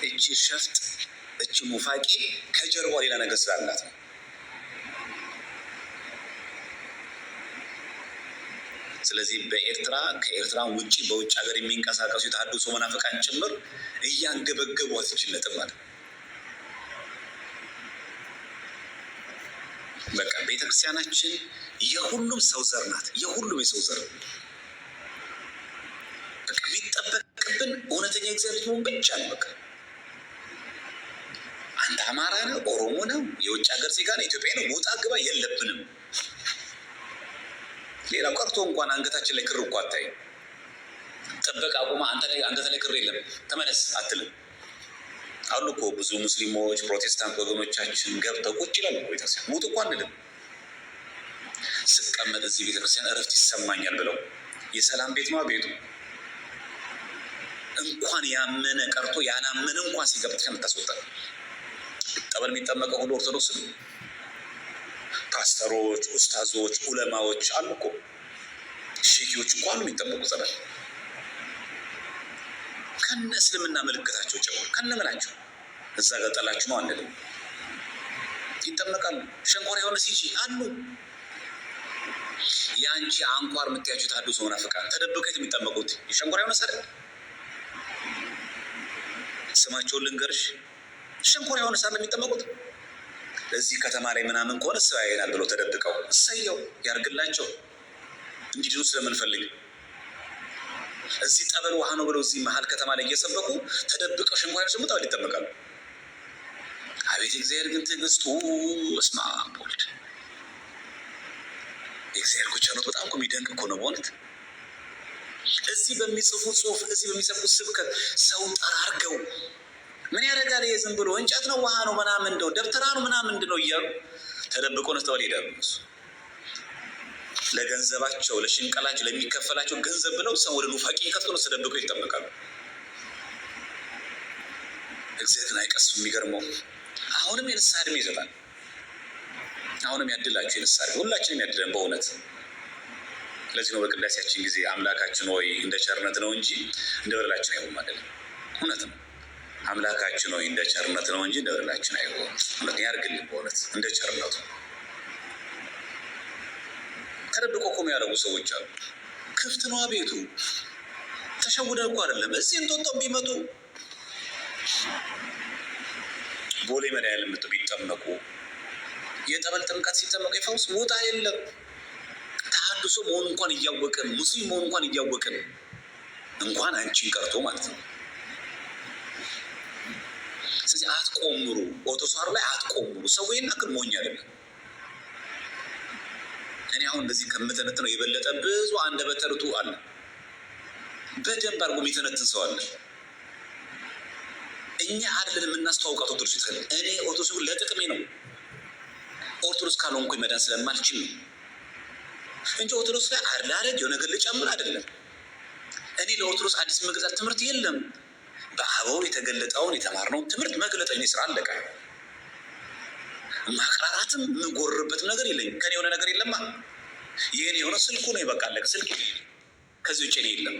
እቺ ሸፍጥ እቺ ሙፋቄ ከጀርባ ሌላ ነገር ስላላት ነው። ስለዚህ በኤርትራ፣ ከኤርትራ ውጭ በውጭ ሀገር የሚንቀሳቀሱ የተሃድሶ መናፍቃን ጭምር እያንገበገቧት ይችን ነጥብ ማለት ነው። በቃ ቤተክርስቲያናችን የሁሉም ሰው ዘር ናት። የሁሉም የሰው ዘር፣ በቃ የሚጠበቅብን እውነተኛ እግዚአብሔር ልጅ መሆን ብቻ ነው። በቃ አንተ አማራ ነህ፣ ኦሮሞ ነው፣ የውጭ ሀገር ዜጋ ነህ፣ ኢትዮጵያዊ ነው፣ ውጣ ግባ የለብንም። ሌላው ቀርቶ እንኳን አንገታችን ላይ ክር እኮ አታይም። ጥበቃ አቁማ አንተ ላይ አንገት ላይ ክር የለም ተመለስ አትልም። አሉ እኮ ብዙ ሙስሊሞች፣ ፕሮቴስታንት ወገኖቻችን ገብተው ቁጭ ይላሉ ቤተክርስቲያን። ውጡ እኮ አንልም። ስቀመጥ እዚህ ቤተክርስቲያን እረፍት ይሰማኛል ብለው፣ የሰላም ቤት ነዋ ቤቱ። እንኳን ያመነ ቀርቶ ያላመነ እንኳን ሲገባ ቤተክርስቲያን የምታስወጣ፣ ጠበል የሚጠመቀው ሁሉ ኦርቶዶክስ ነው። ፓስተሮች፣ ኡስታዞች፣ ኡለማዎች አሉ እኮ፣ ሼኪዎች እኮ አሉ የሚጠመቁ ጸበል ከነ እስልምና ምልክታቸው ጭምር ከነ ምናቸው። እዛ ጋር ጠላችሁ ነው አንልም። ይጠመቃሉ። ሸንኮራ የሆነ ሲጂ አሉ። የአንቺ አንኳር የምትያቸው ተሐድሶ መናፍቃን ተደብቀው የሚጠመቁት የሸንኮራ የሆነ አይደል? ስማቸውን ልንገርሽ፣ ሸንኮራ የሆነ ሳለ የሚጠመቁት እዚህ ከተማ ላይ ምናምን ከሆነ ሰው ያየናል ብለው ተደብቀው፣ እሰየው ያርግላቸው፣ እንዲድኑ ስለምንፈልግ። እዚህ ጠበል ውሃ ነው ብለው እዚህ መሀል ከተማ ላይ እየሰበኩ ተደብቀው ሸንኮራ ስሙ ጠበል ይጠመቃሉ። አቤት እግዚአብሔር ግን ትዕግስቱ! እስማ ወልድ፣ የእግዚአብሔር እኮ ቸርነቱ በጣም እኮ የሚደንቅ እኮ ነው በእውነት። እዚህ በሚጽፉ ጽሁፍ፣ እዚህ በሚሰብኩት ስብከት ሰውን ጠራርገው ምን ያደርጋል ይሄ ዝም ብሎ እንጨት ነው፣ ውሃ ነው፣ ምናምን እንደው ደብተራ ነው ምናምን ምንድን ነው እያሉ ተደብቆ ነስተዋል ይሄዳሉ። እነሱ ለገንዘባቸው፣ ለሽንቀላቸው፣ ለሚከፈላቸው ገንዘብ ብለው ሰው ወደ ኑፋቄ ከትሎ ተደብቀው ይጠመቃሉ። እግዚአብሔር ግን አይቀስም። የሚገርመው አሁንም የንስሐ ዕድሜ ይሰጣል። አሁንም ያድላችሁ የንስሐ ዕድሜ፣ ሁላችንም ያድለን በእውነት። ለዚህ ነው በቅዳሴያችን ጊዜ አምላካችን ሆይ እንደ ቸርነት ነው እንጂ እንደ በደላችን አይሆን ማለት ነው። እውነት ነው። አምላካችን ሆይ እንደ ቸርነት ነው እንጂ እንደ በደላችን አይሆን። እውነት ያድርግልን በእውነት እንደ ቸርነቱ። ተደብቆ እኮ የሚያደርጉ ሰዎች አሉ። ክፍት ነዋ ቤቱ። ተሸውደን እኮ አይደለም። እዚህ እንጦጦ ቢመጡ፣ ቦሌ መድኃኒዓለም መጥተው ቢጠመቁ፣ የጠበል ጥምቀት ሲጠመቁ የፈውስ ውጣ የለም። ተሐድሶ መሆኑ እንኳን እያወቅን፣ ሙስሊም መሆኑ እንኳን እያወቅን፣ እንኳን አንቺን ቀርቶ ማለት ነው። ስለዚህ አትቆምሩ፣ ኦቶሳሩ ላይ አትቆምሩ። ሰው ይሄን ያክል ሞኝ አይደለም። እኔ አሁን እንደዚህ ከምተነትነው የበለጠ ብዙ አንደበተ ርቱዕ አለ። በደንብ አድርጎ የሚተነትን ሰው አለ። እኛ አይደለን የምናስተዋውቃት ኦርቶዶክስ ቤተክርስቲያን። እኔ ኦርቶዶክስ ለጥቅሜ ነው። ኦርቶዶክስ ካልሆንኩኝ መዳን ስለማልችል ነው እንጂ ኦርቶዶክስ ላይ አላረግ የሆነ ነገር ልጨምር አይደለም። እኔ ለኦርቶዶክስ አዲስ መግዛት ትምህርት የለም። በአበው የተገለጠውን የተማርነውን ትምህርት መግለጥ እኔ ስራ አለቀ። ማቅራራትም የምጎርበትም ነገር የለኝም። ከኔ የሆነ ነገር የለማ። ይህን የሆነ ስልኩ ነው፣ ይበቃ አለቀ። ስልክ ከዚህ ውጭ እኔ የለም።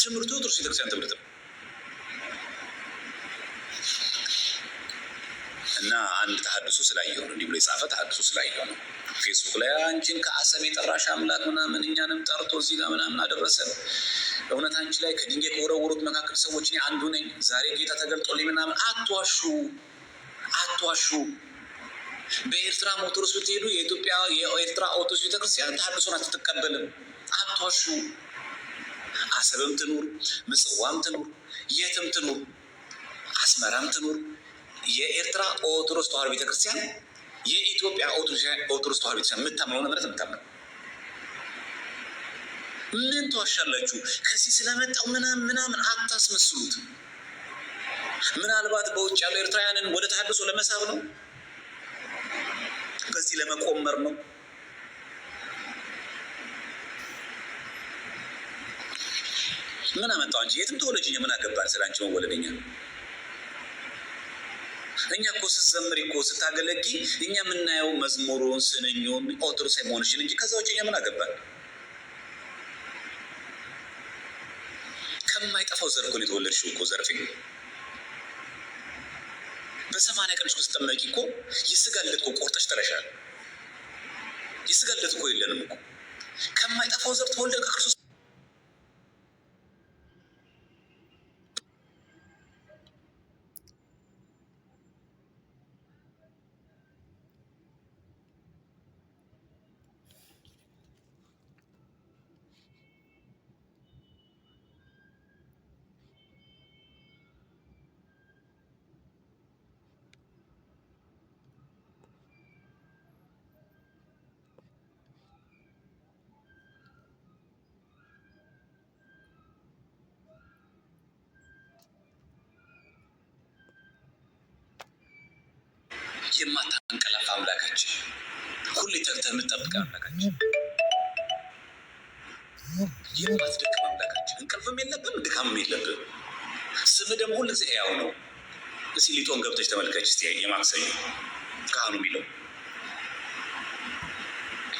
ትምህርቱ ኦርቶዶክስ ቤተክርስቲያን ትምህርት ነው። እና አንድ ተሐድሶ ስላየሁ ነው፣ እንዲህ ብሎ የጻፈ ተሐድሶ ስላየሁ ነው። ፌስቡክ ላይ አንቺን ከአሰብ የጠራሽ አምላክ ምናምን እኛንም ጠርቶ እዚህ ጋር ምናምን አደረሰን። እውነት አንቺ ላይ ከድንጋይ ከወረወሩት መካከል ሰዎች እኔ አንዱ ነኝ። ዛሬ ጌታ ተገልጦልኝ ምናምን። አትዋሹ፣ አትዋሹ። በኤርትራ ኦርቶዶክስ ብትሄዱ የኢትዮጵያ የኤርትራ ኦርቶዶክስ ቤተክርስቲያን ተሐድሶን አትቀበልም። አትዋሹ። አሰብም ትኑር፣ ምጽዋም ትኑር፣ የትም ትኑር፣ አስመራም ትኑር የኤርትራ ኦርቶዶክስ ተዋሕዶ ቤተክርስቲያን የኢትዮጵያ ኦርቶዶክስ ተዋሕዶ ቤተክርስቲያን የምታምነው እምነት የምታምነው። ምን ትዋሻላችሁ? ከዚህ ስለመጣው ምናምን ምናምን አታስመስሉት። ምናልባት በውጭ ያለው ኤርትራውያንን ወደ ተሐድሶ ለመሳብ ነው፣ በዚህ ለመቆመር ነው። ምን አመጣው? አንቺ የትም ተወለጅ፣ ምን አገባን ስለ አንቺ መወለደኛ? እኛ እኮ ስትዘምሪ እኮ ስታገለጊ እኛ የምናየው መዝሙሩን፣ ስንኙን፣ ኦርቶዶክሳዊ መሆንሽን እንጂ ከዛ ውጭ እኛ ምን አገባን? ከማይጠፋው ዘር እኮ ነው የተወለድሽው እኮ ዘርፌ። በ80 ቀንሽ እኮ ስትጠመቂ እኮ የስጋ ልደት እኮ ቆርጠሽ ጥለሻል። የስጋ ልደት እኮ የለንም እኮ። ከማይጠፋው ዘር ተወልደን ከክርስቶስ የማታንቀላፋ አምላካችን፣ ሁሌ ተግተህ የምትጠብቅ አምላካችን፣ የማትደክም አምላካችን፣ እንቅልፍም የለብም ድካምም የለብም። ስምህ ደግሞ ሁልጊዜ ሕያው ነው። እስኪ ሊጦን ገብተሽ ተመልከች እስኪ፣ የማክሰኞ ካህኑ የሚለው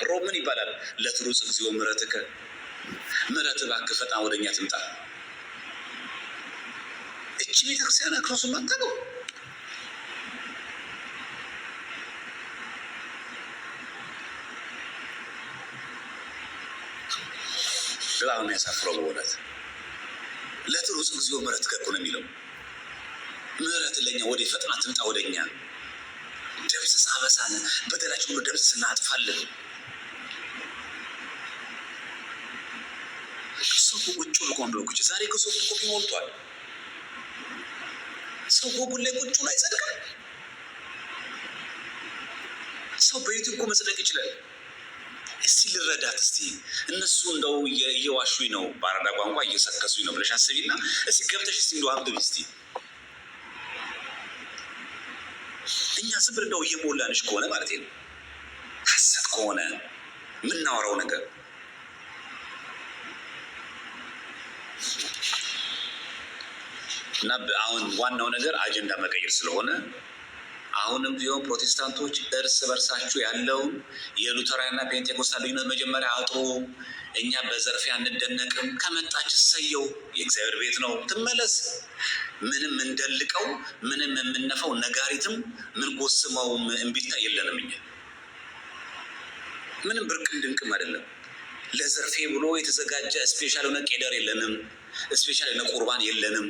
ሮብ ምን ይባላል? ለትሩጽ እግዚኦ ምሕረትከ፣ ምሕረት እባክህ ፈጣን ወደኛ ትምጣ። እቺ ቤተክርስቲያን ክርስቶስን ማታውቀው፣ በጣም የሚያሳፍረው በእውነት። ለትሩጽ እግዚኦ ምሕረትከ እኮ ነው የሚለው። ምሕረት ለኛ ወደ ፈጥና ትምጣ ወደኛ። ደምስስ አበሳን፣ በደላችን ሁሉ ደምስስ እናጥፋለን። ሰው ቁጭ ብሎ አንብበ። ዛሬ ከ soft copy ሞልቷል። ሰው ጎጉል ላይ ቁጭ ብሎ አይጸድቅም። ሰው በ YouTube እኮ መጽደቅ ይችላል። እስቲ ልረዳት፣ እስቲ እነሱ እንደው እየዋሹኝ ነው፣ በአራዳ ቋንቋ እየሰከሱኝ ነው ብለሽ አስቢና እስቲ ገብተሽ እስቲ እንደው አንብቢ እስቲ። እኛ ዝም ብለን እንደው እየሞላንሽ ከሆነ ማለት ነው፣ ሀሰት ከሆነ የምናወራው ነገር እና አሁን ዋናው ነገር አጀንዳ መቀየር ስለሆነ አሁንም ቢሆን ፕሮቴስታንቶች እርስ በርሳችሁ ያለውን የሉተራንና ፔንቴኮስታል ልዩነት መጀመሪያ አጥሩ። እኛ በዘርፌ አንደነቅም። ከመጣች እሰየው፣ የእግዚአብሔር ቤት ነው፣ ትመለስ። ምንም እንደልቀው ምንም የምነፋው ነጋሪትም ምንጎስመውም እምቢልታ የለንም። እኛ ምንም ብርቅም ድንቅም አይደለም። ለዘርፌ ብሎ የተዘጋጀ special የሆነ ቄደር የለንም። Special የሆነ ቁርባን የለንም።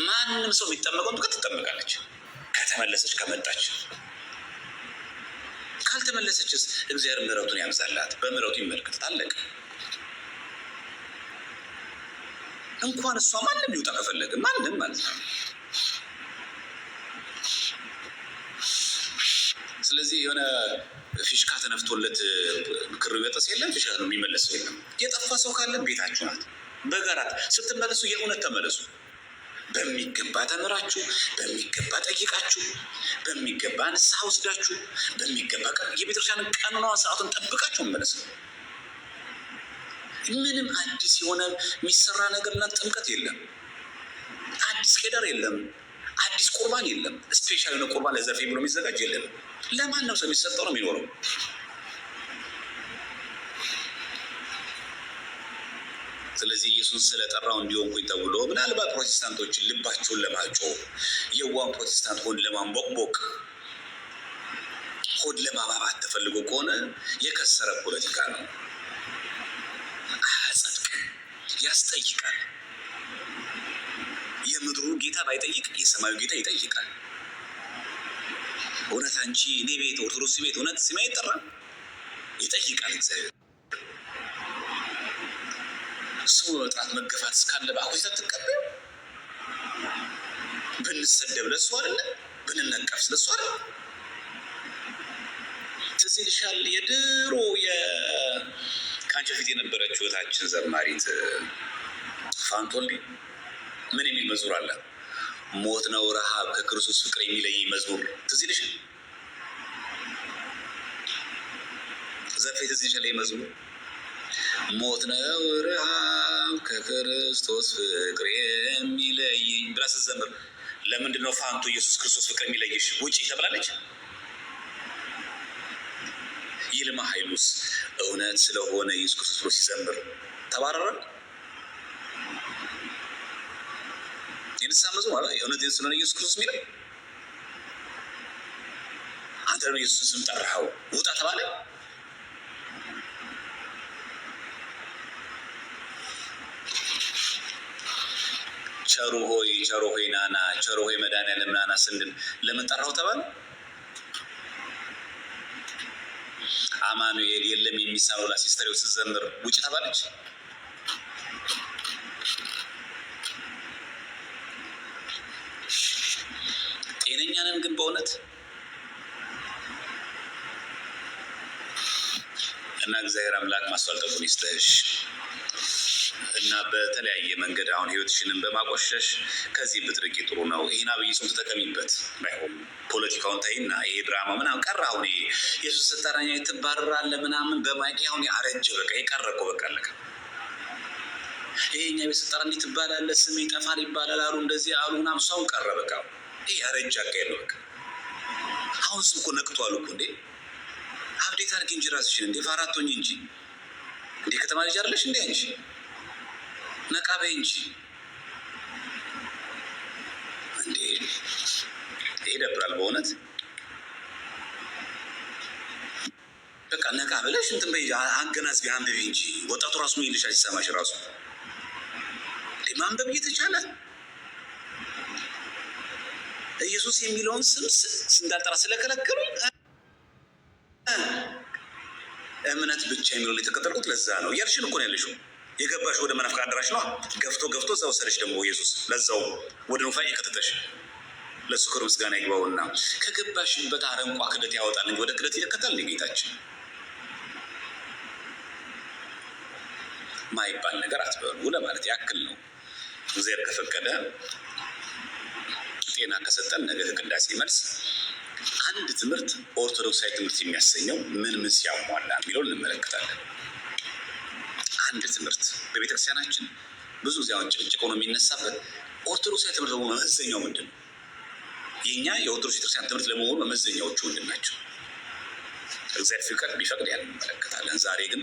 ማንም ሰው የሚጠመቀው ጥምቀት ትጠመቃለች፣ ከተመለሰች ከመጣች። ካልተመለሰችስ እግዚአብሔር ምሕረቱን ያብዛላት፣ በምሕረቱ ይመልከት። አለቀ። እንኳን እሷ ማንም ሊወጣ ከፈለገ ማንም ማለት ነው። ስለዚህ የሆነ ፊሽካ ተነፍቶለት ክር ይበጠስ የለም፣ ፊሽካ ነው የሚመለስ የለም። የጠፋ ሰው ካለ ቤታችሁ ናት። በጋራት ስትመለሱ የእውነት ተመለሱ። በሚገባ ተምራችሁ፣ በሚገባ ጠይቃችሁ፣ በሚገባ ንስሐ ወስዳችሁ፣ በሚገባ የቤተክርስቲያንን ቀኖና ሰዓቱን ጠብቃችሁ መመለስ ነው። ምንም አዲስ የሆነ የሚሰራ ነገርና ጥምቀት የለም። አዲስ ቄደር የለም። አዲስ ቁርባን የለም። Special የሆነ ቁርባን ለዘርፌ ብሎ የሚዘጋጅ የለም። ለማንም ሰው የሚሰጠው ነው የሚኖረው። ስለዚህ ኢየሱስን ስለጠራው እንዲሆንኩኝ ተብሎ ምናልባት ፕሮቴስታንቶችን ልባቸውን ለማጮህ፣ የዋን ፕሮቴስታንት ሆድ ለማንቦቅቦቅ፣ ሆድ ለማባባት ተፈልጎ ከሆነ የከሰረ ፖለቲካ ነው። አያጸድቅም፣ ያስጠይቃል። የምድሩ ጌታ ባይጠይቅ የሰማዩ ጌታ ይጠይቃል። እውነት አንቺ እኔ ቤት ኦርቶዶክስ ቤት እውነት ስሜ አይጠራም? ይጠይቃል እግዚአብሔር። ስሙ በመጥራት መገፋት እስካለ በአኩሪታ ትቀበሉ። ብንሰደብ ለሱ አይደለ፣ ብንነቀፍ ስለሱ አይደለ። ትዝ ይልሻል የድሮ ከአንቺ በፊት የነበረችው እህታችን ዘማሪት ፋንቶሌ ምን የሚል መዝሙር አለ? ሞት ነው ረሃብ ከክርስቶስ ፍቅር የሚለይ መዝሙር ትዝ ይልሻል? ዘርፌ ትዝ ይልሻል? ይህ መዝሙር ሞት ነው ረሃብ ከክርስቶስ ፍቅር የሚለየኝ ብላ ስትዘምር ለምንድን ነው ፋንቱ ኢየሱስ ክርስቶስ ፍቅር የሚለይሽ ውጪ ተብላለች? ይልማ ኃይሉስ እውነት ስለሆነ ኢየሱስ ክርስቶስ ብሎ ሲዘምር ተባረረ? የንስሐ መዝሙር ማለት እውነት ስለሆነ ኢየሱስ ክርስቶስ የሚለው አንተ ደግሞ ኢየሱስን ስም ጠራኸው፣ ውጣ ተባለ። ቸሩ ሆይ ቸሩ ሆይ ናና፣ ቸሩ ሆይ መድኃኒዓለም ናና ስንል ለምን ጠራኸው ተባለ? አማኑኤል የለም የሚሳነው ላ sister ስትዘምር ውጭ ተባለች። ጤነኛ ነን ግን በእውነት? እና እግዚአብሔር አምላክ ማስተዋል ጥበቡን ይስጥሽ እና በተለያየ መንገድ አሁን ህይወትሽንም በማቆሸሽ ከዚህ ብትርቂ ጥሩ ነው። ይህን አብይ ጾም ተጠቀሚበት። ባይሆን ፖለቲካውን ተይና ይሄ ድራማ ምናምን ቀረ። አሁን ይሄ ኢየሱስ ስጠራኛ ትባረራለህ ምናምን በማይክ አሁን አረጀ። በቃ የቀረ እኮ በቃ አለቀ። ይሄ እኛ ቤት ስጠራ እንዲህ ትባላለህ፣ ስም ይጠፋል ይባላል አሉ እንደዚህ አሉ ምናምን ሰውን ቀረ። በቃ ይሄ ያረጀ አካሄድ ነው። በቃ አሁን ስም እኮ ነቅቷል እኮ እንዴ። Update አድርጊ እንጂ ራስሽን እንዴ፣ ፋራ አትሆኚ እንጂ እንዴ። ከተማ ልጅ አይደለሽ እንዴ አንቺ? ነቃ በይ እንጂ እንዴ። ይሄ ይደብራል በእውነት። በቃ ነቃ ብለሽ እንትን በይ፣ አገናዝቢ፣ አንብቢ እንጂ። ወጣቱ ራሱ ምን ይልሻል ሲሰማሽ ራሱ? ማንበብ እየተቻለ ኢየሱስ የሚለውን ስም እንዳልጠራ ስለከለከሉኝ እምነት ብቻ የሚለውን የተከተልኩት ለዛ ነው እያልሽን እኮ ነው ያለሽው። የገባሽ ወደ መናፍቃን አዳራሽ ነው። ገፍቶ ገፍቶ እዛ ወሰደሽ ደግሞ ኢየሱስ፣ ለዛው ወደ ኑፋቄ ከተተሽ። ለእሱ ክብር ምስጋና ይግባውና ከገባሽበት አረንቋ ክደት ያወጣል እንጂ ወደ ክደት ይለከታል ጌታችን። ማይባል ነገር አትበሉ ለማለት ያክል ነው። እግዚአብሔር ከፈቀደ ጤና ከሰጠን ነገ ከቅዳሴ መልስ አንድ ትምህርት ኦርቶዶክሳዊ ትምህርት የሚያሰኘው ምን ምን ሲያሟላ የሚለውን እንመለከታለን። አንድ ትምህርት በቤተክርስቲያናችን ብዙ ጊዜ አሁን ጭቅጭቅ ሆኖ የሚነሳበት ኦርቶዶክሳዊ ትምህርት ለመሆኑ መመዘኛው ምንድን ነው? የእኛ የኦርቶዶክስ ቤተክርስቲያን ትምህርት ለመሆኑ መመዘኛዎቹ ምንድን ናቸው? እግዚአብሔር ፍቃድ ቢፈቅድ ያን እንመለከታለን። ዛሬ ግን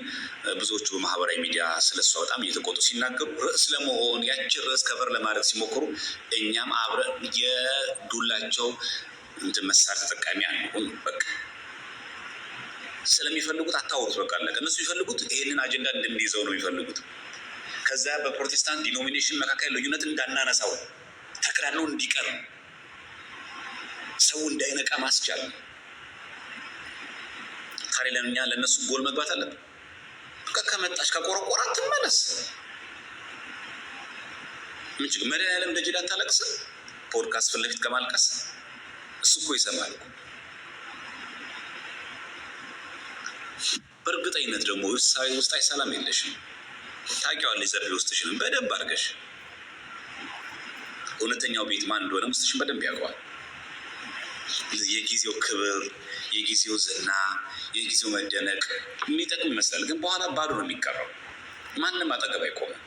ብዙዎቹ በማህበራዊ ሚዲያ ስለሷ በጣም እየተቆጡ ሲናገሩ ርዕስ ለመሆን ያችን ርዕስ cover ለማድረግ ሲሞክሩ እኛም አብረን የዱላቸው እንትን መሳሪያ ተጠቃሚ አንሁን። በቃ ስለሚፈልጉት አታወሩት። በቃ አለቀ። እነሱ የሚፈልጉት ይህንን አጀንዳ እንድንይዘው ነው የሚፈልጉት። ከዛ በፕሮቴስታንት denomination መካከል ልዩነት እንዳናነሳው ተከራክሮ እንዲቀር ሰው እንዳይነቃ ማስቻል ነው። ታዲያ ለእኛ ለእነሱ ጎል መግባት አለብን። በቃ ከመጣች ከቆረቆራት ትመለስ። ምን ችግር? መድኃኒዓለም ደጅ አታለቅስም? ፖድካስት ፊት ለፊት ከማልቀስ እሱ እኮ ይሰማል እኮ። በእርግጠኝነት ደግሞ ውስጣዊ ሰላም የለሽም። ታውቂዋለሽ፣ ዘርፌ ውስጥሽንም በደንብ አድርገሽ እውነተኛው ቤት ማን እንደሆነ ውስጥሽን በደንብ ያውቀዋል። የጊዜው ክብር፣ የጊዜው ዝና፣ የጊዜው መደነቅ የሚጠቅም ይመስላል፣ ግን በኋላ ባዶ ነው የሚቀረው። ማንም አጠገብ አይቆምም።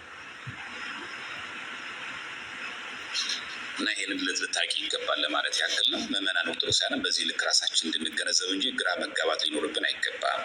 እና ይሄንን ልታውቂ ይገባል ለማለት ያክል ነው። ምዕመናን ኦርቶዶክሳውያንም በዚህ ልክ ራሳችን እንድንገነዘብ እንጂ ግራ መጋባት ሊኖርብን አይገባም።